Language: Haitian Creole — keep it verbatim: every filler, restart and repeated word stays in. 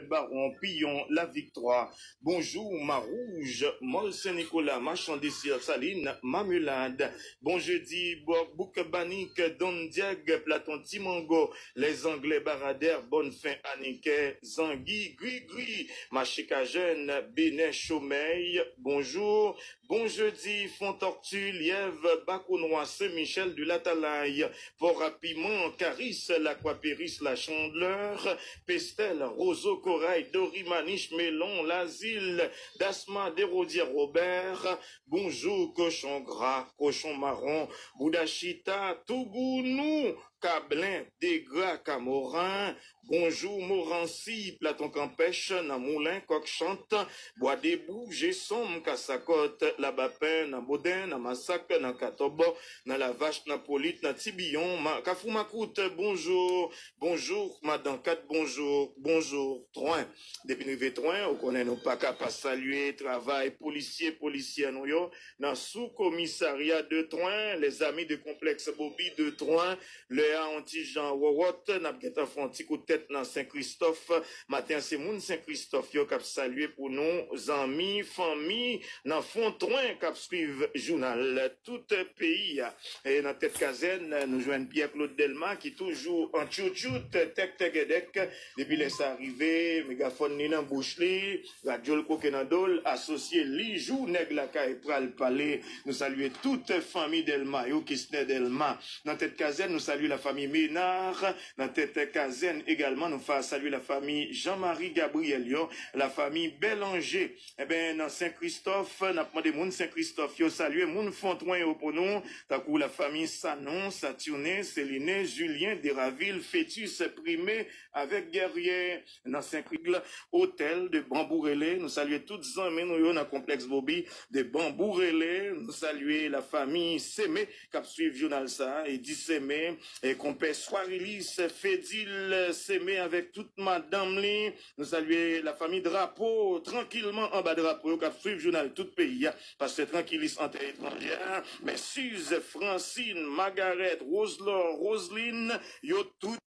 Baron Piyon Laviktwa. Bonjou Mawouj, Mòl Sen Nikola, Machan Desi, Salin, Mamelad. Bon jedi, Bò- Bouk Banik, Don Dyèg, Platon Ti Mango, Lèzanglè Baradè, Bòn Fen Anikè, Zangi, Grigri, Mache Kajèn, Benè Chomèy. Bonjou, Bon jedi, Fon Tòkti, Lyèv, Bakonwa, Sen Michèl de Latalay, Pò Rapiman, Karis, Lakwa Peris, Lachandelè, Pestèl, Rozo, Koray, Dori, Manich, Melon, Lazil, Dasma, Dewodyè, Wobè, Bonjou, Kochon Gra, Kochon Mawon, Bouda Chita, Tougounou, Kablen, Degra, Kamoran, Bonjou, Moransi, Platon Kanpèch, nan Moulen, Kòk Chant, Bwa Debou, Je Sonm, Kasakòt, Labapen, nan Boden, nan Masak, nan Katòbò, nan Lavach, nan Polit, nan Tibiyon, Ma- Kafou Makout, bonjou, bonjou, Madan Kat, bonjou, bonjou, Twen. Depi n rive Twen, ou konnen nou pa ka pa salye travay polisye, polisyè nou yo, nan sou komisarya de Twen, les amis de konplèks Bobi de Twen, lè a yon ti jan wòwòt, n ap gentan fè yon ti kout tèt nan Sen Kristòf. Maten an, se moun Sen Kristòf yo k ap salye pou nou, zanmi, fanmi, nan Fon Twen k ap swiv jounal tout peyi a. E nan tèt kazèn, nou jwenn Pyè Klod Dèlma ki toujou an tchoutchout, tèk tègèdèk. Depi lè sa rive, megafòn li nan bouch li, radyo l koke nan do l, asosye li, jou nèg lakay pral pale. Nou salye tout fanmi Dèlma yo, Kesnè Dèlma. Nan tèt kazèn, nou salye lafanmi Menar. Nan tèt kazèn egalman, nou fa salye lafanmi Jean Marie Gabriel yo, lafanmi Bèlanje. Enben, nan Sen Kristòf, n ap mande moun Sen Kristòf yo salye moun Fon Twen yo pou nou, tankou lafanmi Sanon, Saturnin, Céline, Julien, Deravil, Fétus, Primé, avèk Guerrier. Nan Sen Kristòf, Hôtel de Bambou Rele, nou salye tout zanmi nou yo nan konplèks Bobi de Bambou Rele. Nou salye lafanmi Seme k ap swiv jounal sa, Edi Seme, e konpè Swarilis, Fedil Seme avèk tout madanm li. Nou salye lafanmi Drapo, trankilman anba drapo yo k ap swiv jounal tout peyi a. Pastè Trankilis an tè etranjè, men Siz, Fransine, Magarèt, Roselò, Roseline, yo tout